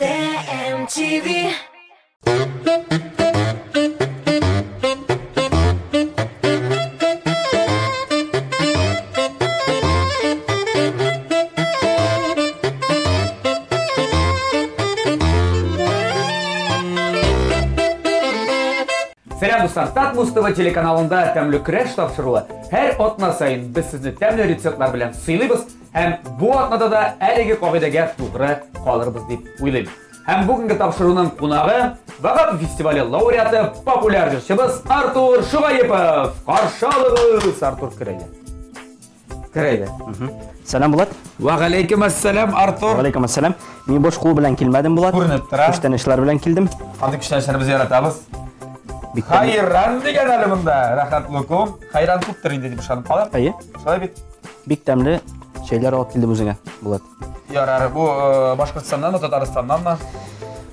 TMTV. Сәлам дуслар, Татмус ТВ телеканалында тәмле көрәш тапшыруы. Һәр атна саен без сезне тәмле рецептлар белән сыйлыйбыз һәм бу атнада да әлеге кагыйдәгә тугры калырбыз дип уйлыйм. Һәм бүгенге тапшыруның кунагы Вагапов фестивале лауреаты, популяр җырчыбыз Артур Шугаепов. Каршы алыгыз, Артур Керәйдә. Керәйдә. Сәлам, Булат. Ва галейкум ассалам, Артур. Ва ассалам. Мин бош кул белән килмәдем, Булат. Күренеп тора. Күчтәнәчләр белән килдем. Андый күчтәнәчләрне без яратабыз. Хайран дигән әле монда. Рәхәт лукум. Хайран күптер инде дип ышанып калам. Әйе. Шулай бит. Бик тәмле чәйләр алып килдем үзеңә, Булат. Ярар, бу Башкортстаннанмы, Татарстаннанмы?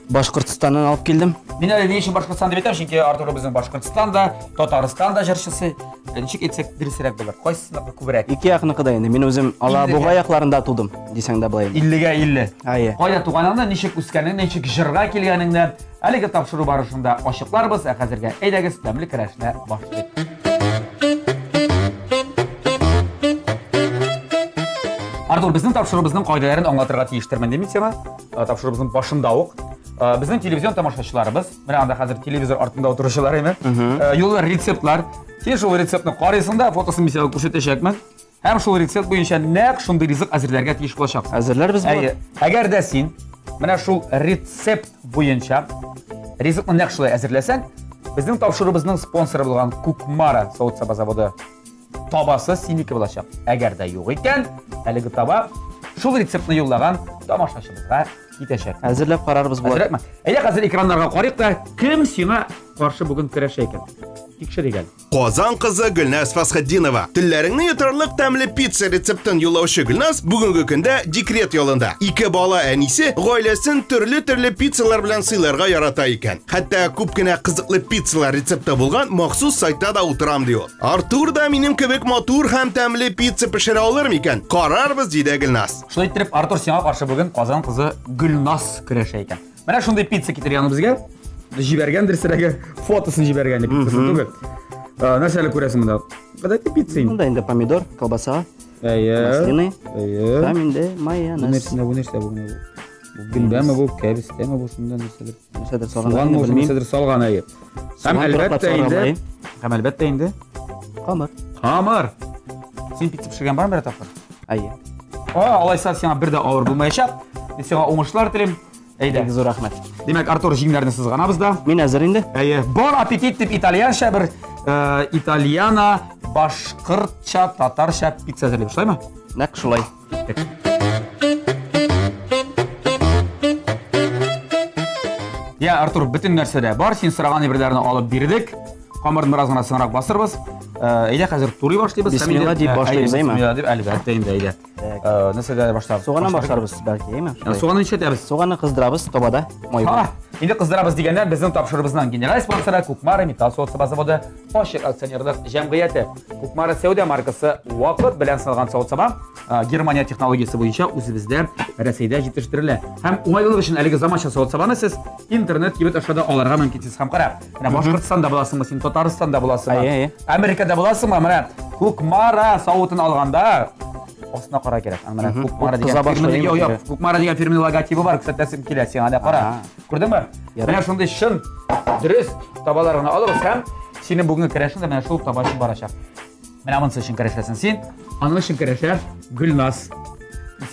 Башкортстаннан алып килдем. Мин әле ни өчен Башкортстан дип әйтәм, чөнки Артур безнең Башкортстанда, Татарстанда җырчысы. Ничек әйтсәк дөресрәк булыр? Кайсысыныкы күбрәк? Ике якныкы да инде. Мин үзем Алабуга якларында тудым, дисәң дә була инде. 50-гә 50. Әйе. Кайда туганыңны, ничек үскәнеңне, ничек җырга килгәнеңне әлеге тапшыру барышында ачыкларбыз. Ә хәзергә әйдәгез тәмле көрәшне башлыйк. Артур, безнең тапшыруыбызның кагыйдәләрен аңлатырга тиештермен дим сиңа. Тапшыруыбызның башында ук. Безнең телевизион тамашачыларыбыз, менә анда хәзер телевизор артында утыручылар име, юллар рецептлар. Син шул рецептны карыйсың да, фотосын мин сиңа күрсәтәчәкмен. Һәм шул рецепт буенча нәкъ шундый ризык әзерләргә тиеш булачаксың. Әзерләрбез Әйе. Әгәр дә син менә шул рецепт буенча ризыкны нәкъ шулай әзерләсәң, безнең тапшыруыбызның спонсоры булган Кукмара савыт-саба заводы табасы синеке булачак. Әгәр дә юк икән, әлеге таба шул рецептны юллаган тамашачыбызга китәчәк. Әзерләп карарбыз булат. Әзерләпме? Әйдә хәзер экраннарга карыйк та, кем сиңа каршы бүген көрәшә икән? Тикшерик әле. Казан кызы Гөлназ Фасхетдинова. Телләреңне йотарлык тәмле пицца рецептын юллаучы Гөлназ бүгенге көндә декрет ялында. Ике бала әнисе гаиләсен төрле-төрле пиццалар белән сыйларга ярата икән. Хәтта күп кенә кызыклы пиццалар рецепты булган махсус сайтта да утырам ди ул. Артур да минем кебек матур һәм тәмле пицца пешерә алыр микән? Карарбыз, диде Гөлназ. Шулай иттереп, Артур сиңа каршы бүген Казан кызы Гөлназ көрәшә икән. Менә шундый пицца китергән безгә. Җибәргән дөресрәге, фотосын җибәргән, пиццасын түгел. Нәрсә әле күрәсең монда? Гадәти пицца инде. Монда инде помидор, колбаса, Әйе. маслины, Әйе. һәм инде Бу майонез. нәрсә, бу нәрсә, бу менә бу. Бу гөмбәме бу, кәбестәме бу, шунда нәрсәдер. Нәрсәдер салган, Суган инде бу, белмим. нәрсәдер салган, әйе. Һәм Суган әлбәттә турап инде, салган, һәм әлбәттә инде Камыр. камыр. Син пицца пешергән бармы бер тапкыр? Әйе. А, алайса сиңа бер дә авыр булмаячак. Мин сиңа уңышлар телим. Әйдә. Бик зур рәхмәт. Димәк, Артур, җиңнәрне сызганабыз да. Мин әзер инде. Әйе, бон аппетит дип итальянча бер итальяна, башкортча, татарча пицца әзерлибез, шулаймы? Нәкъ шулай. Я, Артур, бөтен нәрсә дә бар. Син сораган әйберләрне алып бирдек. Камырны бераз гына соңрак басырбыз. Әйдә, хәзер турый башлыйбыз. Бисмилла дип башлыйбыз, әйме? Бисмилла дип, әлбәттә инде, әйдә. Нәрсәдә башларбыз? Суганнан башларбыз бәлки, әйме? Суганны нишләтәбез? Суганны кыздырабыз табада, май белән. Инде кыздырабыз дигәндә, безнең тапшырубызның генераль спонсоры Кукмара металл савыт-саба заводы ачык акционерлык җәмгыяте. Кукмара сәүдә маркасы вакыт белән сыналган савыт-саба Германия технологиясе буенча үзебездә Рәсәйдә җитештерелә. Һәм уңайлылык өчен әлеге заманча савыт-сабаны сез интернет кибет аша да алырга мөмкинсез. Һәм кара, менә Башкортстанда буласыңмы син, Татарстанда буласыңмы? Әйе, әйе. Америкада буласыңмы? Менә Кукмара савытын алганда астына кара кирәк. Аны менә Кукмара дигән Кыза башлый, фирменың, юк, юк, инде. Кукмара дигән фирменың логотибы бар, күрсәтәсем килә сиңа, әнә кара. Күрдеңме? Менә шундый чын, дөрес табалар гына алыгыз һәм синең бүгенге көрәшең дә менә шул таба өчен барачак. Менә монысы өчен көрәшәсең син, аның өчен көрәшә Гөлназ.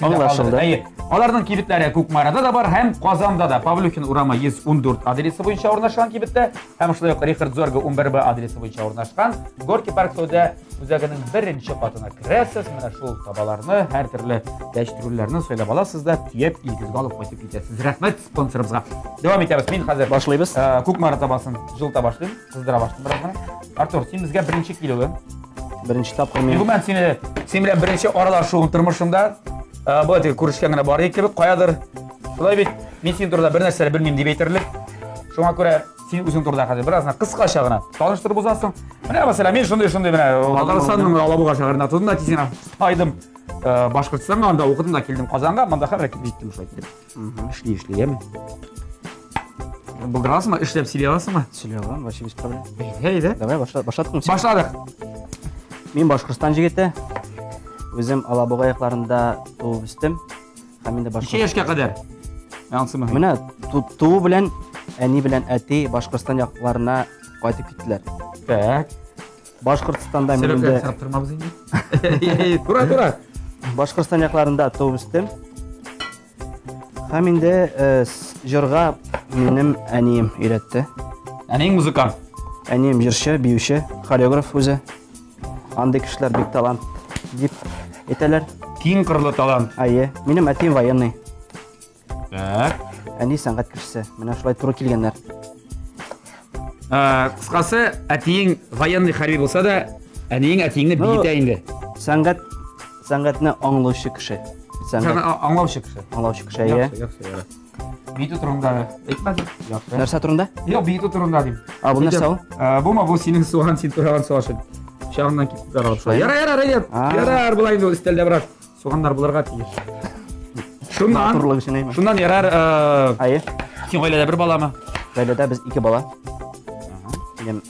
Аңлашылды. Әйе. Аларның кибетләре Кукмарада да бар һәм Казанда да. Павлюхин урамы 114 адресы буенча урнашкан кибеттә һәм шулай ук Рихард Зорга 11Б адресы буенча урнашкан Горки парк сәүдә үзәгенең беренче катына керәсез. Менә шул табаларны, һәр төрле кәчтрүлләрне сайлап аласыз да төяп өегезгә алып кайтып китәсез. Рәхмәт спонсорыбызга. Дәвам итәбез. Мин хәзер башлыйбыз. Кукмара табасын җылыта башлыйм, кыздыра башлыйм бераз гына. Артур, син безгә беренче килүең. Беренче тапкыр мин. Гомумән сине син белән беренче аралашуым тормышымда. Болай теге күрешкән генә бар кебек, каядыр. Шулай бит, мин синең турында бер нәрсә дә белмим дип әйтерлек. Шуңа күрә син үзең турында хәзер бераз гына кыскача гына таныштырып узасың. Менә мәсәлән, мин шундый-шундый менә Татарстанның Алабуга шәһәренә тудым да тиз генә айдым. Башкортстанга, анда укыдым да килдем Казанга, монда хәзер килеп җиттем шулай килеп. Эшли, эшли, яме. Булдырасыңмы? Эшләп сөйли аласыңмы? Сөйли алам, вообще без проблем. Әйдә, әйдә. Давай башладыкмы? Башладык. Мин Башкортстан җегете. Үзем Алабуга якларында туып үстем. Һәм инде Ничә яшькә кадәр? Ансы мөһим. Менә туу белән әни белән әти Башкортстан якларына кайтып киттеләр. Так. Башкортстанда мин инде Сәбәпләрен тормабыз инде. Тура, тура. Башкортстан якларында туып үстем. Һәм инде җырга минем әнием өйрәтте. Әниең музыкант. Әнием җырчы, биюче, хореограф үзе. Андый кешеләр бик талант дип әйтәләр. Киң кырлы талант. Әйе, минем әтием военный. Так. Әни сәнгать кешесе. Менә шулай туры килгәннәр. Кыскасы, әтиең военный хәрби булса да, әниең әтиеңне биетә инде. Сәнгать, сәнгатьне аңлаучы кеше. Сәнгать аңлаучы кеше. Аңлаучы кеше, әйе. Яхшы, яхшы, яхшы. Биетү турында әйтмәдем. Яхшы. Нәрсә турында? Юк, биетү турында дим. А, бу нәрсә ул? Бумы, бу синең суган, син тураган суган. Пычагыңнан китеп таралып шулай. Ярар, ярар, әйдә. Ярар, болай инде өстәлдә бераз суганнар булырга тиеш. Шуннан, Матурлык өчен әйме? Шуннан ярар, Әйе. Син гаиләдә бер баламы? Гаиләдә без ике бала. Минем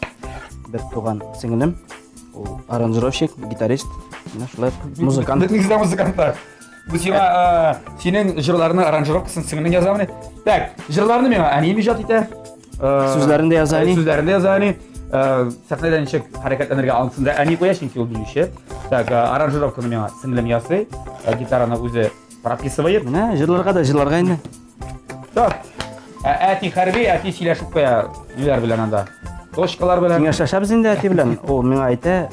бер туган сеңлем, ул аранжировщик, гитарист, менә шулай музыкант. Бөтенегез дә музыкантлар. Бу сиңа синең җырларны аранжировкасын сеңлең язамыни? Так, җырларны миңа әнием иҗат итә. Сүзләрен дә яза әни. Сүзләрен дә яза әни. Сәхнәдә ничек хәрәкәтләнергә анысын да әни куя, чөнки ул биюче. Так, аранжировканы миңа сеңлем ясый. Гитараны үзе прописывает. Менә җырларга да җырларга инде. Так. Әти хәрби, әти сөйләшеп куя ниләр белән анда. Точкалар белән. Киңәшләшәбез инде әти белән. Ул миңа әйтә,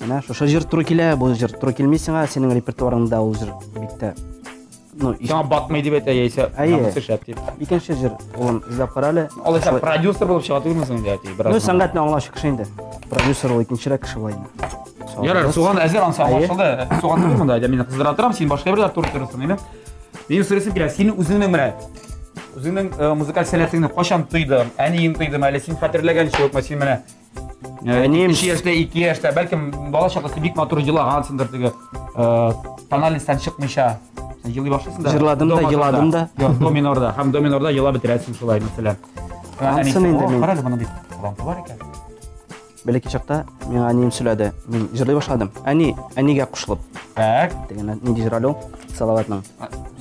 менә шушы җыр туры килә, бу җыр туры килми сиңа, синең репертуарыңда ул җыр бик тә, ну, сиңа батмый дип әйтә, яисә Әйе. шәп дип. Икенче җыр, улым, эзләп кара әле. Алайса продюсер булып чыга түгелмесең инде әти, бераз. Ну, сәнгатьне аңлаучы кеше инде. Продюсер ул икенчерәк кеше була инде. Ярар, суган әзер, ансы аңлашылды. Суган түгел монда, әйдә мин кыздыра торам, син башка берләр туры торырсың, әйме? Минем сорыйсым килә, син үзеңнең менә үзеңнең музыкаль сәләтеңне кайчан тойдың? Әниең тойдымы әле, син хәтерләгәнчә үкме, син менә Әнием 3 яшьтә, 2 яшьтә, бәлкем бала чакта син бик матур җылагансыңдыр теге, тональностьтан чыкмыйча. Син елый башлыйсың да. Җырладым да, еладым да. Юк, до минорда, һәм до минорда елап бетерәсең шулай, мәсәлән. Ансын инде мин. Кара әле, моның бит таланты бар икән. Бәләкәй чакта миңа әнием сөйләде. Мин җырлый башладым. Әни, әнигә кушылып. Так. Дигән нинди җыр әле ул? Салаватның.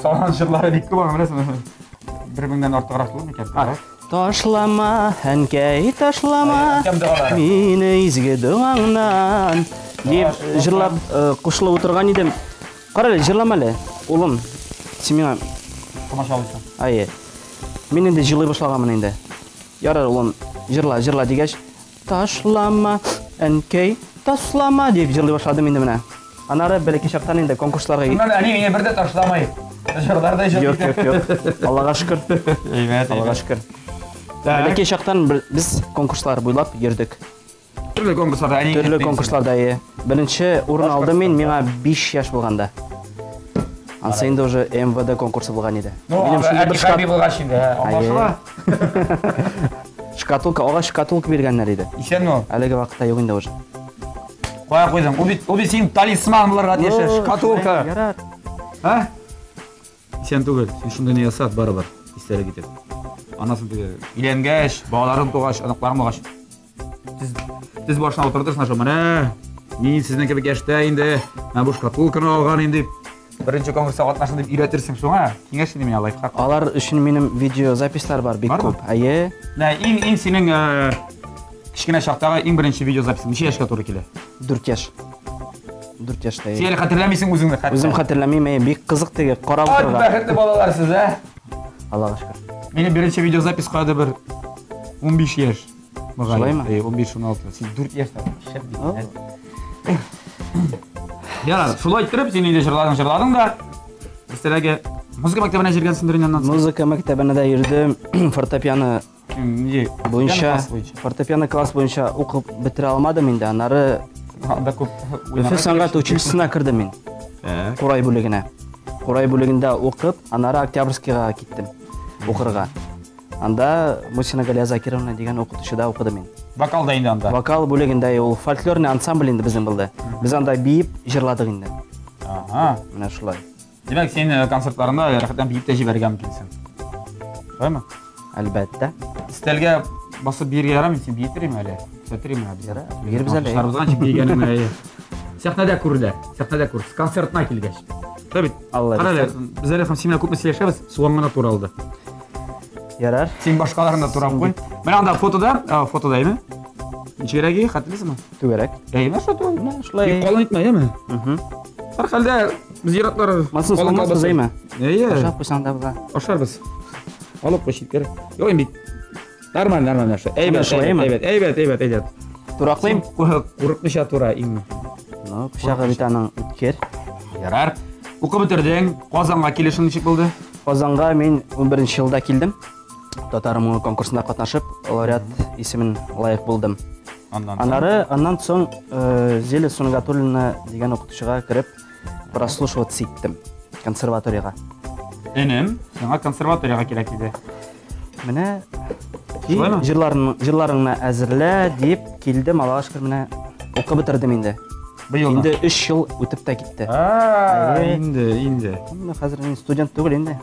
Салават җырлары бик күп, аны беләсеңме? Бер меңнән артыграк түгел микән? Ташлама, әнкәй, ташлама мине изге догаңнан дип җырлап кушылып утырган идем. Кара әле, җырлама әле, улым. Син миңа комачаулыйсың. Әйе. Мин инде җырлый башлаганмын инде. Ярар, улым, җырла, җырла дигәч, ташлама, әнкәй, ташлама дип җырлый башладым инде менә. Аннары бәләкәй чактан инде конкурсларга Шуннан әни мине бер дә ташламый. Җырлар да җырлый. Юк, юк, юк. Аллага шөкер. Әйбәт, Аллага шөкер. Бәләкәй чактан без конкурслар буйлап йөрдек. Төрле конкурсларда әни. Төрле конкурсларда, әйе. Беренче урын алдым мин, миңа 5 яшь булганда. Ансы инде уже МВД конкурсы булган иде. Ну, Минем шундый бер хәрби булгач инде, аңлашыла. Шкатулка, агач шкатулка биргәннәр иде. Исәнме ул? Әлеге вакытта юк инде уже. Кая куйдың? Ул бит, ул бит синең талисман булырга тиеш, шкатулка. Ярар. А? Исән түгел, син шундыйны ясат барыбер, истәлек итеп. Анасын теге өйләнгәч, балаларың тугач, оныкларың булгач, тез башына утыртырсың шул, менә мин сезнең кебек яшьтә инде, менә бу шкатулканы алган инде. Беренче конкурска катнашын дип өйрәтерсең шуңа. Киңәш инде миңа лайфхак. Алар өчен минем видеозаписьлар бар бик күп. Әйе. Менә иң синең кечкенә чактагы иң беренче видеозаписың ничә яшькә туры килә? 4 яшь. 4 яшьтә. Син әле хәтерләмисең үзеңне хәтта. Үзем хәтерләмим, әйе, бик кызык теге карап утырырга. Бәхетле балалар сез, ә? Аллага шөкер. Минем беренче видеозапись кайда бер 15 яшь. Шулаймы? Әйе, 15-16. Син 4 яшьтә. Шәп бит. Ярар, шулай иттереп син инде җырладың, җырладың да. Өстәләге музыка мәктәбенә йөргәнсеңдер инде аннан соң. Музыка мәктәбенә дә йөрдем, фортепиано буенча, фортепиано класс буенча укып бетерә алмадым инде. Аннары анда күп Өфе сәнгать училищесына кердем мин. Курай бүлегенә. Курай бүлегендә укып, аннары Октябрьскийга киттем укырга. Анда Мусина Галия Закировна дигән укытучыда укыдым мин. Вокал да инде анда. Вокал бүлегендә ул фольклорный ансамбль инде безнең булды. Без анда биеп җырладык инде. Ага. Менә шулай. Димәк, син концертларында рәхәтләнеп биеп тә җибәрергә мөмкинсең. Шулаймы? Әлбәттә. Өстәлгә басып биергә ярамый, син биетер идең әле. Күрсәтер идең әле. Ярар, биербез әле. Тамашачыларыбызга ничек биегәнеңне, әйе. Сәхнәдә күрделәр. Сәхнәдә күр. Концертына килгәч. Шулай бит. Алла Кара әле, без әле һәм син белән күпме сөйләшәбез, суган гына туралды. Ярар. Син башкаларын да турап куй. Менә анда фотода, фотода әйме? Ничегрәк ие, хәтерлисеңме? Түгәрәк. Әйе, менә шул. Менә шулай. Бик калын итмә, әйеме? Һәрхәлдә без ир-атлар Масын калын салмасбыз, колбаса. әйме? Әйе. Ашап куйсаң да була. Ашарбыз. Алып куй читкәрәк. Юк, инде бит. Нормаль, нормаль нәрсә. Әйбәт, шулай әйбәт, әйме? әйбәт, әйбәт, әйбәт, әйбәт. Тураклыйм. Курыкмыйча тура, иң. Ну, пычагы бит аның үткер. Ярар. Укып бетердең. Казанга килешең ничек булды? Казанга мин 11 елда килдем. Татар моңы конкурсында катнашып, лауреат исемен лаек булдым. Аннан соң? Аннары, аннан соң Зиля Сунгатуллина дигән укытучыга кереп прослушиваться иттем консерваториягә. Энем, сиңа консерваториягә кирәк иде. Менә Шулаймы? җырларыңны әзерлә дип килдем, Аллага шөкер, менә укып бетердем инде. Быел. Инде 3 ел үтеп тә китте. А, Әйе. инде, инде. Менә хәзер мин студент түгел инде.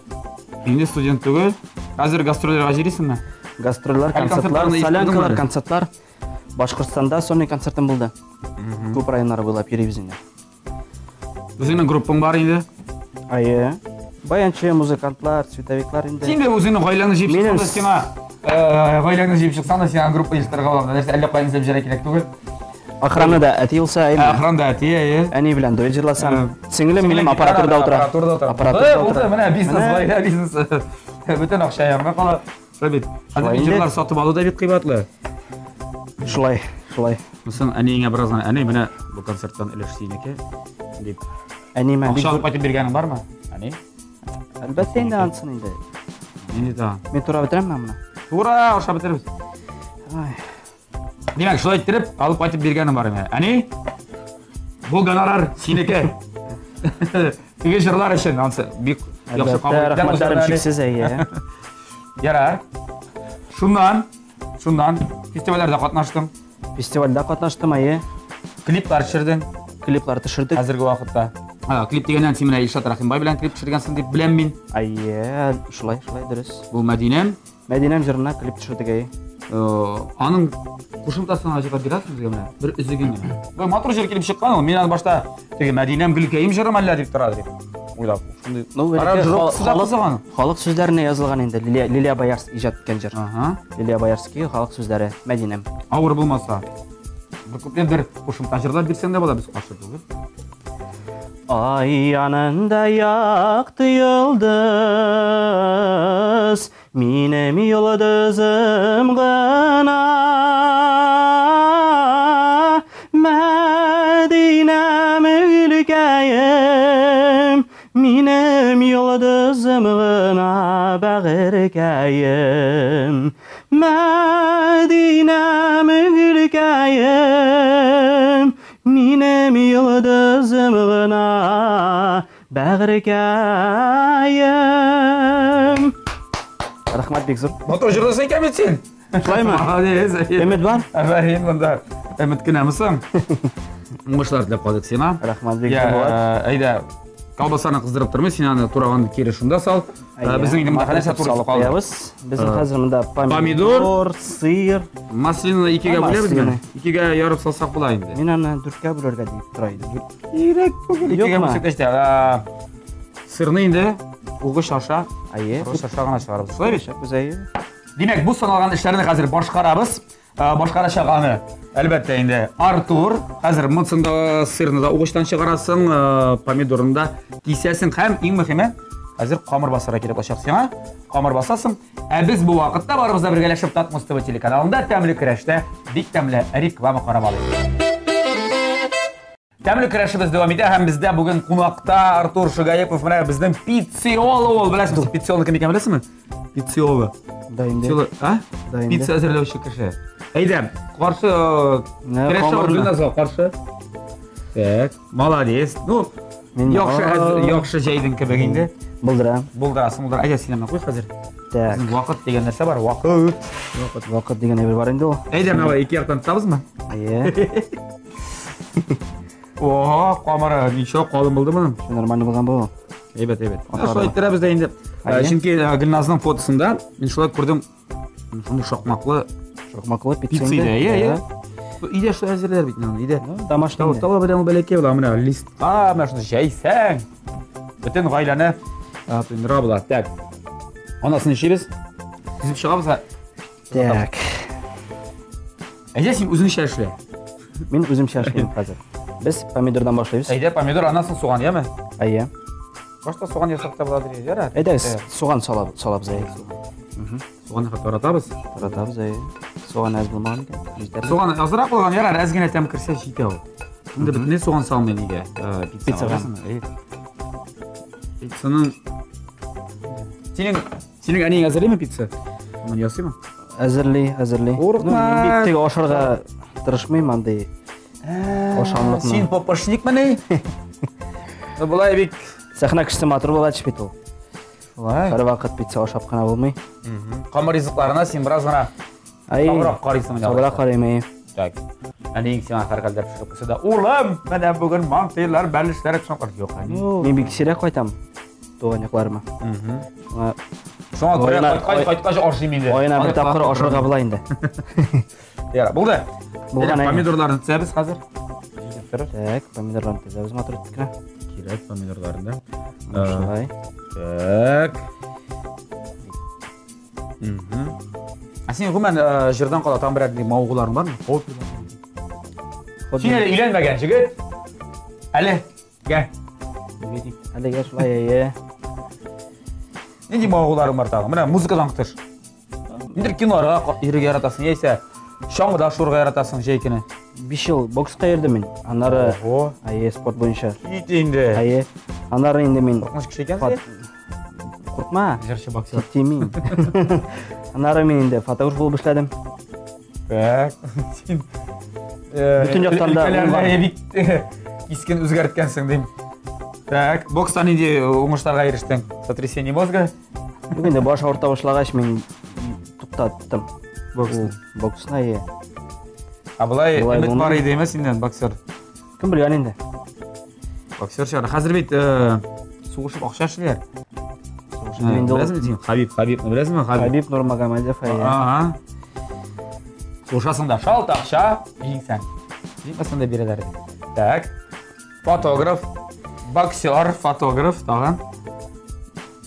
Инде студент түгел. Хәзер гастрольләргә йөрисеңме? Гастрольләр, Әле концертлар, концертларны ишеттеңме солянкалар, әле? концертлар. Башкортстанда сольный концертым булды. Күп районнар буйлап йөрибез инде. Үзеңнең группаң бар инде. Әйе. Баянчы, музыкантлар, цветовиклар инде. Син дә үзеңнең гаиләңне җыеп Минем чыксаң да сиңа гаиләңне җыеп чыксаң да сиңа группа оештырырга була. Нәрсә әллә каян эзләп җөрергә кирәк түгел. Охрана да әти булса, әйме? Охрана да әти, әйе. Әни белән дуэт җырласам. Сеңлем минем Сеңлең аппаратурда утыра. Аппаратурда утыра. Аппаратурда Булды, утыра. менә бизнес, Менә. гаилә бизнесы. Бөтен акча янга кала. Шулай бит. Хәзер Шулай инде. җырлар сатып алу да бик кыйбатлы. Шулай, шулай. Соң әниеңә бераз гына, әни, менә бу концерттан өлеш синеке дип. Әниемә бик Акча алып зур. кайтып биргәнең бармы? Әни? Әлбәттә инде ансын инде. Нинди тагын? Мин тура бетерәмме моны? Тура, ашап бетербез. Ай. Димәк, шулай иттереп алып кайтып биргәнең бар инде. Әни, бу гонорар синеке. Теге җырлар өчен ансы бик яхшы Әлбәттә, кабул иткән рәхмәтләрем бу җырны, әни. чиксез, әйе. Ярар. Шуннан, шуннан фестивальләрдә катнаштың. Фестивальдә катнаштым, әйе. Клиплар төшердең. Клиплар төшердек. Хәзерге вакытта. Клип дигәннән син менә Илшат Рәхимбай белән клип төшергәнсең дип беләм мин. Әйе, шулай, шулай, дөрес. Бу Мәдинәм. Мәдинәм җырына клип төшердек, әйе. Аның кушымтасын җырлап бирәсең безгә менә, бер өзеген генә. Бу матур җыр килеп чыккан ул. Мин аны башта теге Мәдинәм гөлкәем җырым әллә дип тора дип уйлап. Шундый. Ну, Кара, элекке җыр кызыган. халык сүзләренә язылган инде. Лилия Боярс иҗат иткән җыр. Ага. Лилия Боярский халык сүзләре Мәдинәм. Авыр булмаса. Бер күпләп бер кушымта җырлап бирсәң дә була, без каршы түгел. Ай янында якты йолдыз, минем йолдызым гына. Мәдинәм гөлкәем, минем йолдызым гына бәгырькәем. Мәдинәм гөлкәем, минем йолдызым гына бәгырькәем. Рәхмәт бик зур. Матур җырлыйсың икән бит син. Шулаймы? Молодец. Өмет бар? Афәрин монда. Өмет кенәме соң? Уңышлар теләп калдык сиңа. Рәхмәт бик Я, зур, Булат. әйдә, колбасаны кыздырып тормый, син аны тураганны кире шунда сал. Безнең инде монда нәрсә туры салып калды? куябыз. Безнең хәзер монда помидор, помидор, сыр. Маслинаны икегә бүләбезме? Маслины. Икегә ярып салсак була инде. Мин аны дүрткә бүләргә дип тора идем. Кирәк түгел. Икегә Юкмы? бүлсәк тә җитә. Сырны инде угыч аша, Әйе. угыч аша гына чыгарабыз. Шулай бит? Без әйе. Димәк, бу саналган эшләрне хәзер башкарабыз. Башкарачак аны, әлбәттә инде, Артур. Хәзер монысын да сырны да угычтан чыгарасың, помидорны да кисәсең һәм иң мөһиме, хәзер камыр басарга кирәк булачак сиңа. Камыр басасың. Ә без бу вакытта барыбыз да бергәләшеп Татмус ТВ телеканалында тәмле көрәштә бик тәмле реклама карап алыйк. Тәмле көрәшебез дәвам итә һәм бездә бүген кунакта Артур Шугаепов, менә безнең пиццеоло ул, беләсезме? Пиццеоло кем икән беләсезме? Пиццеоло. Да инде. Пиццеоло, а? Да инде. Пицца әзерләүче кеше. Әйдә, каршы, Менә көрәшче камырны. Гөлназга каршы. Так, молодец. Ну, Мин- яхшы А. яхшы җәйдең кебек инде. Булдырам. Булдырасың, булдыра. Әйдә, син аны куй хәзер. Так. Безнең вакыт дигән нәрсә бар, вакыт. Вакыт, вакыт дигән әйбер бар инде ул. Әйдә, менә ике яктан тотабызмы? Әйе. О, камыры ничә калын булды моның? Шул нормально булган бу. Әйбәт, әйбәт. Шулай иттерәбез дә инде. Чөнки Гөлназның фотосында мин шулай күрдем, шундый шакмаклы шакмаклы пицца. Пицца иде, әйе, әйе. Өйдә шулай әзерләр бит инде, өйдә. Домашний. Таба белән ул бәләкәй була, менә листка, менә шуны җәйсәң. Бөтен гаиләне туйдыра була. Так. Анасын ишибез. Тизеп чыгабыз. Так. Әйдә син үзеңчә эшлә. Мин үземчә эшлим хәзер. Без помидордан башлыйбыз. Әйдә помидор, аннан соң суган, яме? Әйе. Башта суган ясап та буладыр, ярар. Әйдә, суган салабыз, әйе. Суганны хәтта таратабыз. Таратабыз, әйе. Суган әз булмаган икән. Җитәр. Суган азрак булган, ярар, әз генә тәм керсә җитә ул. Инде бөтенләй суган салмый нигә? Пиццага. Пиццаның Синең Синең әниең әзерлиме пицца? Аны ясыймы? Әзерли, әзерли. Курыкма. Ну, мин бик теге ашарга тырышмыйм андый ашамлыкны. Син попошникмени? Ну, болай бик Сәхнә кешесе матур була бит ул. Шулай. Һәрвакыт пицца ашап кына булмый. Камыр ризыкларына син бераз гына сабырак карыйсың. Сабырак карыйм, әйе. Так. Әниең сиңа һәрхәлдә пешереп куйса да, улым, менә бүген мантыйлар, бәлешләр пешереп куйдым. Юк, әни. Мин бик сирәк кайтам туган якларыма. Шуңа Шуңа күрә кайткач, кайткач ашыйм инде. Аена бер тапкыр ашарга була инде. Яра, булды. Булган. Помидорларны тезәбез хәзер. Так, помидорларны тезәбез матур итеп кенә. Кирәк помидорларны. Шулай. Так. Ә син гомумән җырдан кала тагын берәр мавыгуларың бармы? Син әле өйләнмәгән җегет. Әле, гә. Әлегә шулай, әйе. Нинди мавыгуларың бар тагын? Менә музыкадан тыш. Ниндидер киноларга йөрергә яратасың, яисә чаңгыда шуырга яратасың җәй көне. 5 ел бокска йөрдем мин. Аннары, әйе, спорт буенча. Кит инде. Әйе. Аннары инде мин Куркыныч кеше икәнсең. Куркма. Җырчы боксер. Тимин. Аннары мин инде фотограф булып эшләдем. Так. Син бөтен яктан да өлкәләрне бик кискен үзгәрткәнсең дим. Так, бокста нинди уңышларга ирештең? Сотрясение мозга? Юк инде баш авырта башлагач мин туктаттым. Боксны. Боксны, әйе. Ә болай өмет бар идеме синнән боксер? Кем белгән инде? Боксер чыгара. Хәзер бит сугышып акча эшлиләр. Сугышып инде ул. Беләсеңме син? Хабиб, Хабибны беләсеңме? Хабиб Нурмагомедов, әйе. Ага. Сугышасың да шалт акча җиңсәң. Җиңмәсәң дә бирәләр. Так. Фотограф, боксер, фотограф тагын.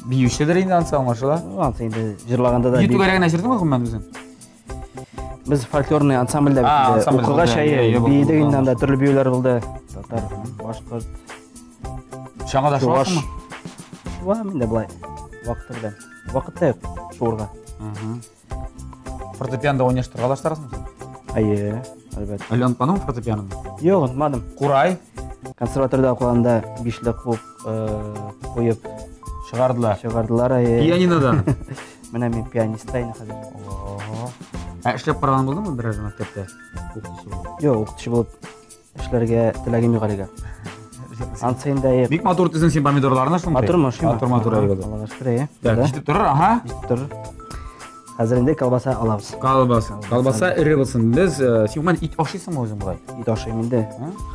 Биючедер инде ансы аңлашыла. Ансы инде җырлаганда да. Бию түгәрәгенә җырдыңмы гомумән үзең? Без фольклорный ансамбльдә бит укыгач, әйе, биедек инде анда төрле биюләр булды. Татар, башкорт. Чаңгыда шуасыңмы? Шуам инде болай. Вакыты белән. Вакыт та юк шуырга. Фортепианада уйнаштырга алыштырасыңмы? Әйе, әлбәттә. Әллә онытмадыңмы фортепианоны? Юк, онытмадым. Курай? Консерваториядә укыганда бишле куып куеп чыгардылар. Чыгардылар, әйе. Пианинодан. Менә мин пианист та инде хәзер. Ә эшләп караган булдыңмы берәр мәктәптә? Укытучы булып. Юк, укытучы булып эшләргә теләгем юк әлегә. Ансы инде әйе. Бик матур төзең син помидорларны шундый. Матурмы, шундый? Матур, матур әйе булды. Аллага шөкер, әйе. Так, җитеп торыр, ага. Җитеп торыр. Хәзер инде колбаса алабыз. Колбаса. Колбаса эре булсын. Без син гомумән ит ашыйсыңмы үзең болай? Ит ашыйм инде.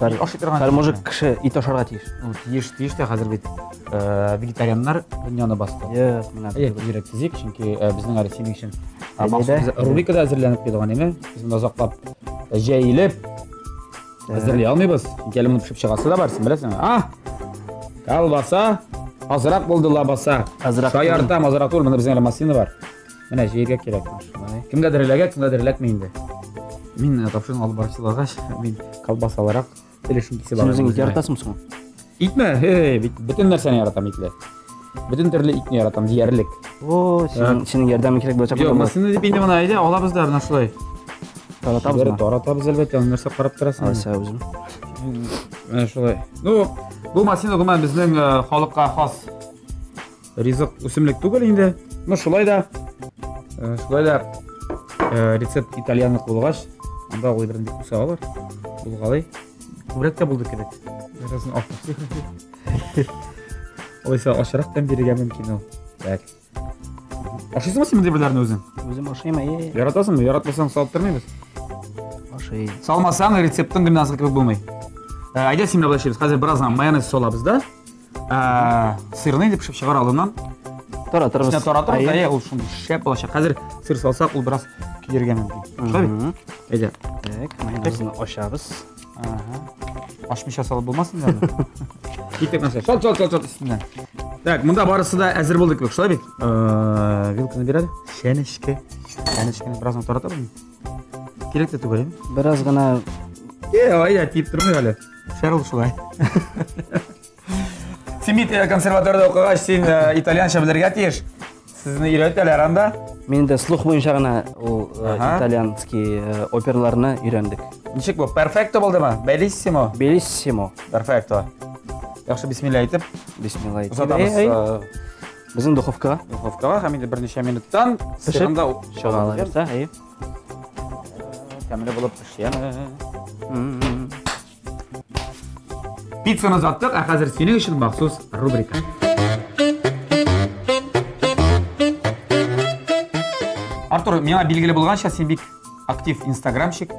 Ит ашый торган. Һәр мужик кеше ит ашарга тиеш. Ну, тиеш, тиеш тә хәзер бит вегетарианнар дөньяны басты. Юк, менә. Әйе, тизрәк төзик, чөнки безнең әле синең өчен махсус рубрика да әзерләнеп куйдыган име? Без монда озаклап җәелеп әзерли алмыйбыз. Чөнки әле моны пешеп чыгасы да бар, син беләсеңме? А! Колбаса азрак булды лабаса. Азрак. Шаяртам, азрак түгел, монда безнең әле маслина бар. Менә җәергә кирәк. Кемгәдер эләгә, кемгәдер эләкми инде. Мин тапшыруны алып баручы булгач, мин колбасалырак өлешен кисеп алам. Син үзең ит яратасыңмы соң? Итме? Эй, бөтен нәрсәне яратам итле. Бөтен төрле итне яратам диярлек. О, синең ярдәмең кирәк булачак. Юк, маслина дип инде моны әйдә, алабыз да менә шулай. Таратабызмы? Таратабыз әлбәттә, аны нәрсә карап торасың? Алайса үзем. Менә шулай. Ну, бу маслина гомумән безнең халыкка хас ризык үсемлек түгел инде. Ну, шулай да, шулай да рецепт итальянлык булгач, анда ул бернинди үсә алыр. Булгалый. Күбрәк тә булды кебек. Беразын алып ташлыйк. Алайса ачырак тәм бирергә мөмкин ул. Так. Ашыйсыңмы син мондый әйберләрне үзең? Үзем ашыйм, әйе. Яратасыңмы? Яратмасаң салып тормыйбыз. Ашыйм. Салмасаң, рецептың Гөлназга кебек булмый. Әйдә, син белән эшлибез. Хәзер бераз майонез салабыз да. Сырны инде пешеп чыгар алдыннан. Таратырбыз. Өстенә таратырбыз, әйе, ул шундый шәп булачак. Хәзер сыр салсак, ул бераз көйдергә мөмкин. Шулай бит? Әйдә. Так, майонезны ачабыз. Ага. Ачмыйча салып булмас инде аны. Киттек нәрсә. Шал, шал, шал, шал өстеннән. Так, монда барысы да әзер булды кебек, шулай бит? Вилканы бир әле. Чәнечке. Чәнечкене бераз гына таратабыз. Кирәк тә түгел, әйме? Бераз гына. Е, ай, тиеп тормый әле. Шәрл шулай. Син бит консерваториядә укыгач, син итальянча белергә тиеш. Сезне өйрәтәләр анда. Мин дә слух буенча гына ул итальянский операларны өйрәндек. Ничек бу? Перфекто булдымы? Белиссимо. Белиссимо. Перфекто. Яхшы, бисмилла әйтеп. Бисмилла әйтеп. Озатабыз. Безнең духовкага. Духовкага һәм инде берничә минуттан сырын да чыга алабыз, әйе. Тәмле булып пешәме. Пиццаны озаттык, ә хәзер синең өчен махсус рубрика. Артур, миңа билгеле булганча, син бик актив инстаграмщик.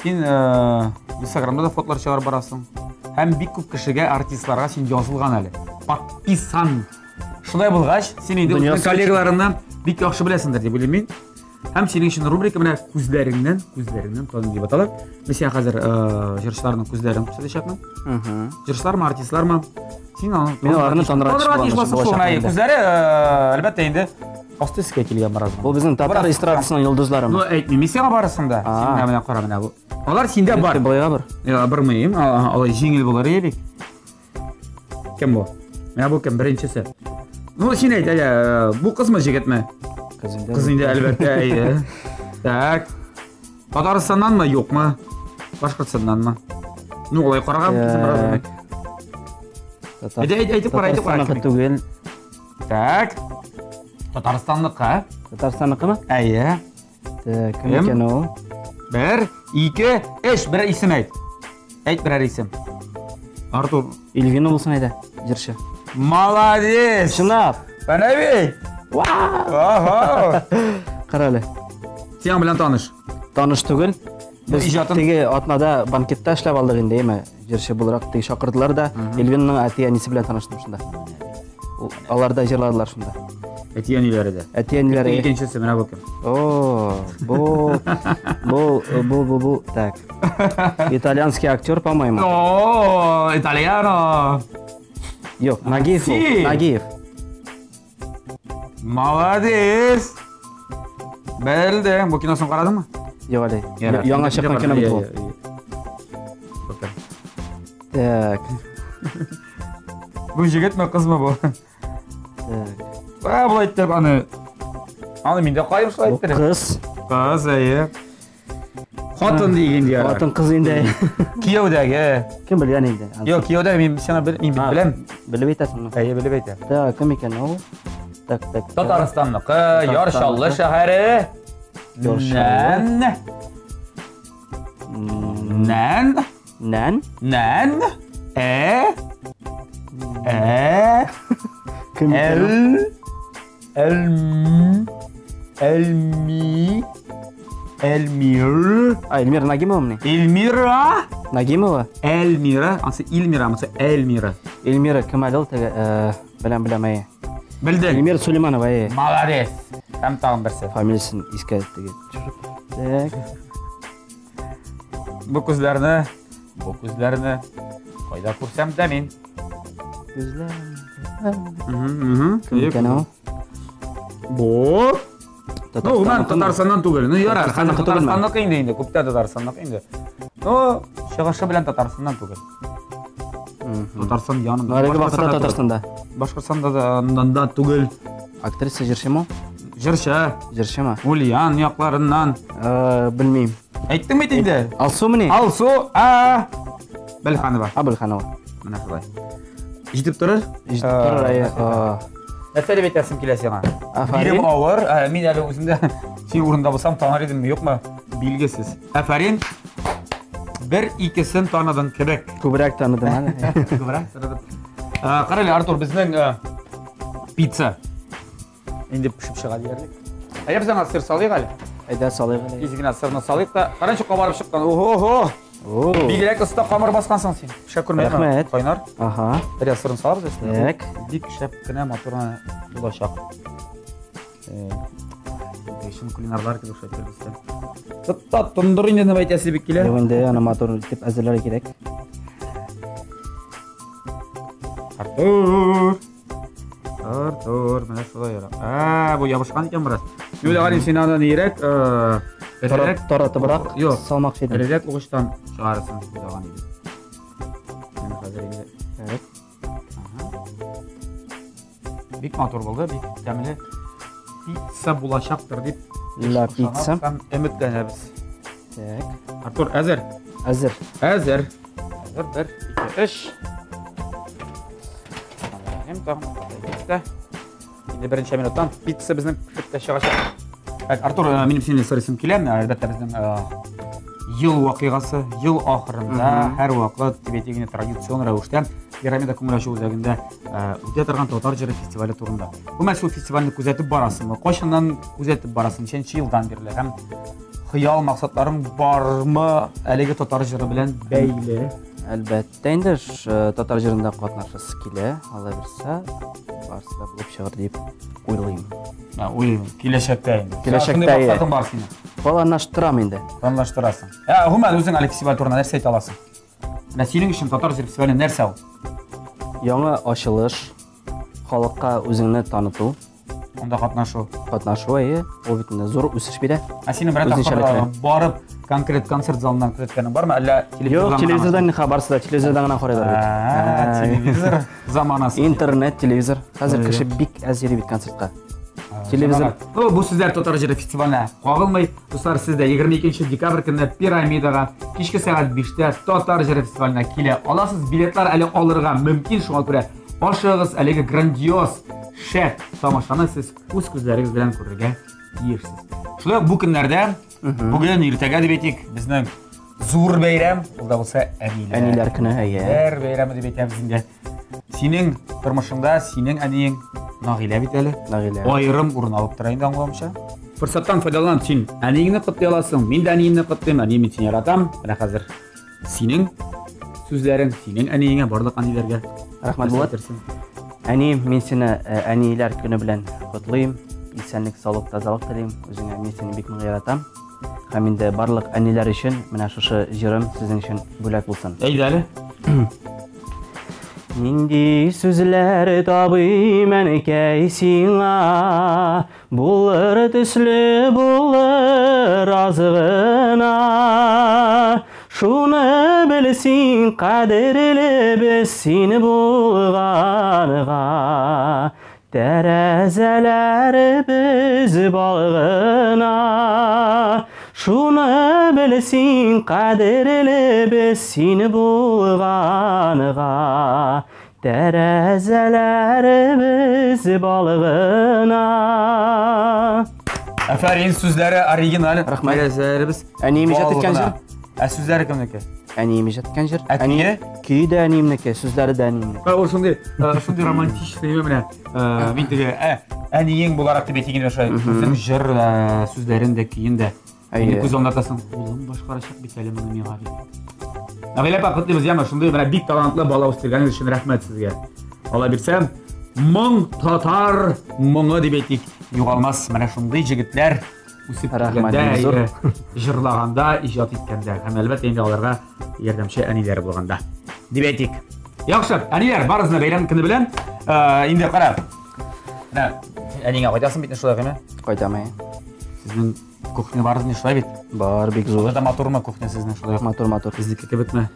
Син инстаграмда да фотолар чыгарып барасың. Һәм бик күп кешегә, артистларга син язылган әле. Подписан. Шулай булгач, син инде үзеңнең коллегаларыңны бик яхшы беләсеңдер дип уйлыйм мин. Һәм синең өчен рубрика менә күзләреңнән, күзләреңнән таным дип атала. Мин сиңа хәзер җырчыларның күзләрен күрсәтәчәкмен. Җырчылармы, артистлармы? Син аны Мин аларны танырга тиеш буласың. Шул гына күзләре, әлбәттә инде, асты өскә килгән бераз. Бу безнең татар эстрадасының йолдызларымы? Ну, әйтмим, мин сиңа барысын да. Син менә кара менә бу. Алар синдә бар. Болайга бер. Я, бармыйм, алай җиңел булыр иде бит. Кем бу? Менә бу кем беренчесе? Ну, син әйт, әле, бу кызмы, җегетме? Кыз инде. Кыз инде, әлбәттә, әйе. Так. Татарстаннанмы, юкмы? Башкортстаннанмы? Ну, алай караган кызым бераз гына. Әйдә, әйт, әйтеп кара, әйтеп кара. Татарстанныкы түгел. Так. Татарстанныкы. Татарстанныкымы? Әйе. Так, кем икән ул? Бер, ике, өч, бер исем әйт. Әйт берәр исем. Артур. Ильвина булсын әйдә, җырчы. Молодец! Чынлап. Әнә бит. Вау! Кара әле. Син белән таныш. Таныш түгел. Без иҗатын... теге атнада банкетта эшләп алдык инде, әйме? Җырчы буларак теге чакырдылар да, Эльвинаның әти-әнисе белән таныштым шунда. Алар да җырладылар шунда. Әти-әниләре дә. Әти-әниләре. Икенчесе менә бу кем? О, бу бу бу бу бу так. Итальянский актер, по-моему. О, итальяно. Юк, Нагиев ул, Нагиев. Молодец. Белдең. Бу киносын карадыңмы? Юк әле. Яңа чыккан кино бит бу. Так. Бу җегетме, кызмы бу? Так. Ә, болай итеп аны. Аны мин дә каем шулай иттереп. Кыз. Кыз, әйе. Хатын диген дияр. Хатын кыз инде. Кияүдәге. Кем белгән инде? Юк, кияүдә мин сиңа бел, мин беләм. Белеп әйтәсеңме? Әйе, белеп әйтәм. Так, кем икән ул? Так, так. Татарстанныкы, Яр Чаллы шәһәре. Яр Чаллы. Нән. Нән. Нән? Нән. Э. Э. Кем икән ул? Эл. Элм. Элми. Эльмир. А, Эльмира Нагимова мени? Эльмира. Нагимова? Эльмира. Ансы Эльмира, ансы Эльмира. Эльмира кем әле ул теге, беләм, беләм, әйе. Белдең. Эльмира Сулейманова, әйе. Молодец. Һәм тагын берсе. Фамилиясен искә теге төшереп. Так. Бу күзләрне, бу күзләрне кайда күрсәм дә мин. Күзләр. Мгм. Кем икән ул? Бу. Ну, гомумән, Татарстаннан түгел. Ну, ярар, хәзер Татарстанныкы түгелме? Татарстанныкы инде инде, күптән Татарстанныкы инде. Ну, чыгышы белән Татарстаннан түгел. Татарстан янында. Ну, әлеге вакытта Татарстанда. Башкортстанда да аннан да түгел. Актриса җырчымы? Җырчы. Җырчымы? Ульян якларыннан. Белмим. Әйттең бит инде. Алсу мени? Алсу, а Бәлханова. А, Бәлханова. Менә шулай. Җитеп торыр? Җитеп торыр, әйе. Нәрсә дип әйтәсем килә сиңа? Афәрин. Бирем авыр. Мин әле үзем дә син урында булсам таныр идемме, юкмы? Билгесез. Афәрин. Бер икесен таныдың кебек. Күбрәк таныдым әле. Күбрәк таныдым. Кара әле, Артур, безнең пицца инде пешеп чыга диярлек. Әйдә без аңа сыр салыйк әле. Әйдә салыйк әле. Тиз генә сырны салыйк та. Кара ничек кабарып чыккан. Ого-го! Бигрәк оста камыр баскансың син. Пешә күрмә. Рәхмәт. Кайнар. Ага. Бераз сырын салабыз өстенә. Так. Бик шәп кенә матур гына булачак. Чын кулинарлар кебек шулай итеп Тот та тондыр инде дип әйтәсе бик килә. Юк инде аны матур итеп әзерләргә кирәк. Артур. Артур, менә шулай ярак. А, бу ябышкан икән бераз. Юк, син аны нирәк, эрерәк таратыбрак Юк, салмакчы идем. Эрерәк угычтан чыгарасың дип уйлаган идем. Менә хәзер инде. Так. Бик матур булды, бик тәмле пицца булачактыр дип Ла пицца. Һәм өметләнәбез. Так. Артур, әзер? Әзер. Әзер. Әзер, бер, ике, өч. Һәм тагын пицца. Инде берничә минуттан пицца безнең пешеп тә чыгачак. Так, Артур, минем синнән сорыйсым килә. Әлбәттә, безнең ел вакыйгасы, ел ахырында һәрвакыт дип әйтик инде традицион рәвештә Пирамида күңел ачу үзәгендә үтә торган татар җыры фестивале турында. Бу мәсьәлә фестивальне күзәтеп барасыңмы? Кайчаннан күзәтеп барасың? Ничәнче елдан бирле? Һәм хыял максатларың бармы әлеге татар җыры белән бәйле? Әлбәттә инде татар җырында катнашасы килә, алла бирсә, барысы да булып чыгыр дип уйлыйм. Уйлыйм, киләчәктә инде. Киләчәктә, Шундый максатың бар синең. Планлаштырам инде. Планлаштырасың. Гомумән, үзең әле фестиваль турында нәрсә әйтә аласың? Менә синең өчен татар җыры фестивале нәрсә ул? Яңа ачылыш, халыкка үзеңне таныту. Анда катнашу. Катнашу, әйе, ул бит инде зур үсеш бирә. Ә синең берәр тапкыр барып конкрет концерт залыннан күзәткәнең бармы, әллә телевизордан? Юк, телевизордан барысы да телевизордан гына карыйлар бит. Телевизор заманасы. Интернет, телевизор. Хәзер кеше бик әз йөри бит концертка. Телевизор. Ну, бу сүзләр татар җыры фестиваленә кагылмый. Дуслар, сез дә 22 декабрь көнне Пирамидага кичке сәгать 5-тә татар җыры фестиваленә килә аласыз. Билетлар әле алырга мөмкин, шуңа күрә ашыгыгыз, әлеге грандиоз шәп тамашаны сез үз күзләрегез белән күрергә тиешсез. Шулай ук бу көннәрдә, бүген иртәгә дип әйтик, безнең зур бәйрәм, ул да булса әниләр. Әниләр көне, әйе. Әниләр бәйрәме дип әйтәбез инде. Синең тормышыңда синең әниең Нагилә бит әле. Нагилә. Аерым урын алып тора инде аңлавымча. Форсаттан файдаланып син әниеңне котлый аласың, мин дә әниемне котлыйм, әнием мин сине яратам. Менә хәзер синең сүзләрең, синең әниеңә, барлык әниләргә. Рәхмәт, Булат. Әнием, мин сине әниләр көне белән котлыйм. Исәнлек, саулык, тазалык телим. Үзеңә мин сине бик нык яратам. Һәм инде барлык әниләр өчен менә шушы җырым сезнең өчен бүләк булсын. Әйдә әле. Нинди сүзләр табыйм, әнкәй, сиңа, булыр төсле булыр аз гына. Шуны белсин, кадерле без син булганга, тәрәзәләребез балгына. Шуны белсин, кадерле без син булганга, тәрәзәләребез балгына. Афәрин, сүзләре оригиналь. Рәхмәт. Тәрәзәләребез Әнием иҗат иткән җыр. Ә сүзләре кемнеке? Әнием иҗат иткән җыр. Ә көе? Көе дә әниемнеке, сүзләре дә әниемнеке. Ул шундый, шундый романтичный менә. Мин теге әниең буларак дип әйтик инде шулай. Үзең җыр сүзләрен дә, көен дә. Инде күз алдында тотасың, улым башкарачак бит әле моны миңа дип. Нагилә апа, котлыйбыз, яме, шундый менә бик талантлы бала үстергәнегез өчен рәхмәт сезгә. Алла бирсә, моң татар моңы дип әйтик, югалмас менә шундый җегетләр үсеп Рәхмәт, килгәндә, зур. җырлаганда, иҗат иткәндә һәм әлбәттә инде аларга ярдәмче әниләре булганда. Дип әйтик. Яхшы, әниләр, барыгызны бәйрәм көне белән. Инде кара. Менә әниңә кайтасың бит шулай гына? Кайтам, әйе. Сезнең кухня бар ни шулай бит? Бар, бик зур. Анда матурмы кухня сезнең шулай? Матур, матур. Безнеке кебекме?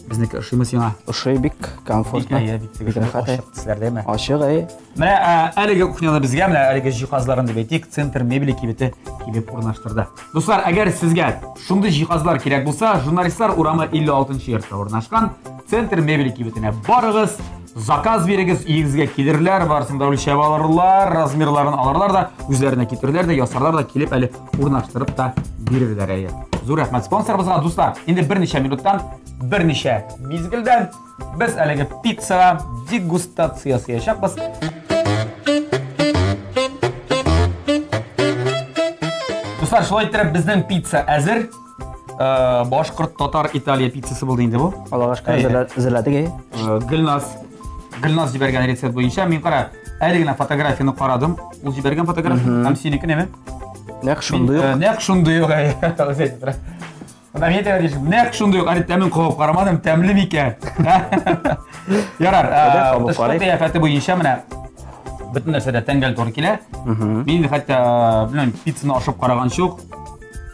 Безнеке ошыймы сиңа? Ошый, бик комфортно. Бик, әйе, бик Бик рәхәт, әйе. Ачык төсләрдәме? Ачык, әйе. Менә әлеге кухняны безгә, менә әлеге җиһазларын дип әйтик, Центр мебели кибете килеп урнаштырды. Дуслар, әгәр сезгә шундый җиһазлар кирәк булса, Журналистлар урамы 56 йортта урнашкан Центр мебели кибетенә барыгыз, заказ бирегез, өегезгә килерләр, барысын да үлчәп алырлар, размерларын алырлар да, үзләренә китерерләр дә, ясарлар да, килеп әле урнаштырып та бирерләр, әйе. Зур рәхмәт спонсорыбызга, дуслар. Инде берничә минуттан, берничә мизгелдән без әлеге пиццага дегустация ясаячакбыз. Дуслар, шулай иттереп безнең пицца әзер. Башкорт, татар, Италия пиццасы булды инде бу. Аллага шөкер, әзерләдек, әй. Гөлназ, Гөлназ җибәргән рецепт буенча мин кара, әле генә фотографияне карадым. Ул җибәргән фотография һәм синеке неме? Нәкъ шундый ук. Нәкъ шундый ук, әй. Үзе әйтеп тора. Менә мин әйтә дишем, нәкъ шундый ук, әле тәмен кабып карамадым, тәмле микән? Ярар, тышкы кыяфәте буенча менә бөтен нәрсә дә тәңгәл туры килә. Мин хәтта, белмим, пиццаны ашап караганчы ук,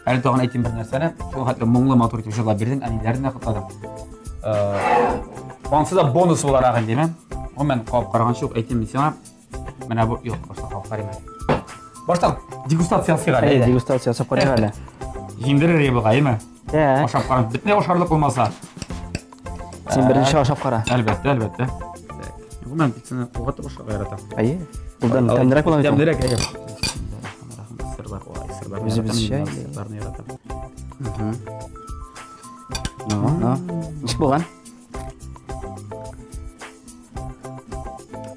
әле тагын әйтим бер нәрсәне, шул хәтле моңлы матур итеп җырлап бирдең, әниләрне дә котладым. Ансы да бонус буларак инде, мен. Гомумән, кабып караганчы ук әйтим мин сиңа. Менә бу, юк, башта кабып карыйм әле. Башта дегустация ясыйк әле. Әйе, дегустация ясап карыйк әле. Җиңдерер иде бугай, әйме? Ә. Ашап карап, бөтенләй ашарлык булмаса. Син беренче ашап кара. Әлбәттә, әлбәттә. Гомумән, пиццаны кулга тотып ашарга яратам. Әйе. Булдан тәмлерәк була бит. Тәмлерәк, әйе. Сырлар, ой, сырлар. Үзебезчә. Сырларны яратам. Ну, ну. Ничек булган?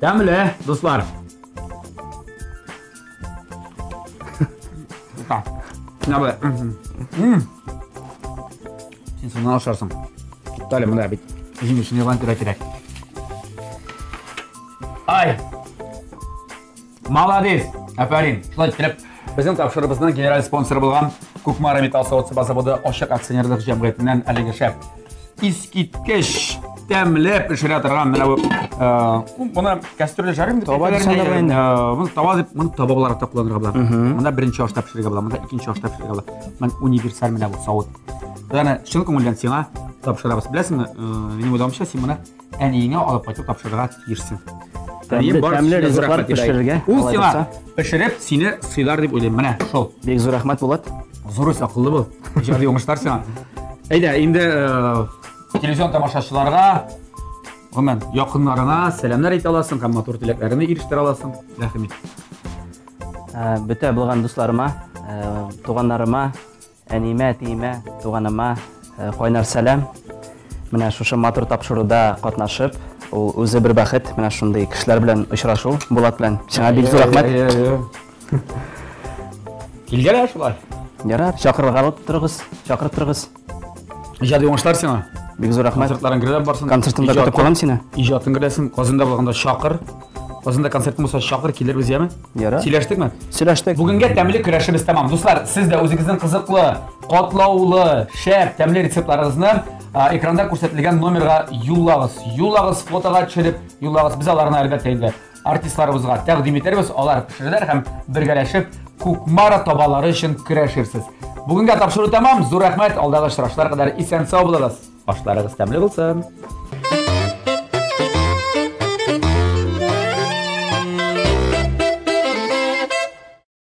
Тәмле, дуслар. Менә болай. Син шуннан ашарсың. Тукта әле, монда бит җимешен юган түрә кирәк. Ай! Молодец! Афәрин! Шулай итеп, безнең тапшырыбызның генераль спонсоры булган Кукмара металл савыт-саба заводы ачык акционерлык җәмгыятеннән әлеге шәп искиткеч тәмле пешерә торган менә бу моны кәстрүлдә жарим дип таба дисәң дә була инде. Моны таба дип, моны таба буларак та кулланырга була. Монда беренче ашта пешерергә була, монда икенче ашта пешерергә була. Мен универсаль менә бу савыт. Без аны чын күңелдән сиңа тапшырабыз. Беләсеңме, минем уйлавымча, син моны әниеңә алып кайтып тапшырырга тиешсең. Тәмле, тәмле ризыклар пешерергә. Ул сиңа пешереп, сине сыйлар дип уйлыйм. Менә шул. Бик зур рәхмәт, Булат. Зур үс, акыллы бул. Иҗади уңышлар сиңа. Әйдә, инде телевизион тамашачыларга, гомумән, якыннарыңа сәламнәр әйтә аласың һәм матур теләкләреңне ирештерә аласың. Рәхим ит. Бөтә булган дусларыма, туганнарыма, әниемә, әтиемә, туганыма кайнар сәлам. Менә шушы матур тапшыруда катнашып, ул үзе бер бәхет, менә шундый кешеләр белән очрашу, Булат белән. Сиңа бик зур рәхмәт. Килгән шулай. Ярар, чакырырга торыгыз, чакырып торыгыз. Иҗади уңышлар сиңа. Бик зур рәхмәт. Концертларың гөрләп барсын. Концертыңда көтеп калам сине. Иҗатың гөрләсен. Казанда булганда чакыр. Казанда концертың булса чакыр, килербез, яме? Ярар. Сөйләштекме? Сөйләштек. Бүгенгә тәмле көрәшебез тәмам. Дуслар, сез дә үзегезнең кызыклы, катлаулы, шәп, тәмле рецептларыгызны экранда күрсәтелгән номерга юллагыз. Юллагыз, фотога төшереп юллагыз. Без аларны әлбәттә инде артистларыбызга тәкъдим итәрбез. Алар пешерерләр һәм бергәләшеп Кукмара табалары өчен көрәшерсез. Бүгенгә тапшыру тәмам. Зур рәхмәт. Алдагы очрашлар кадәр исән-сау булыгыз. Ашларыгыз тәмле булсын.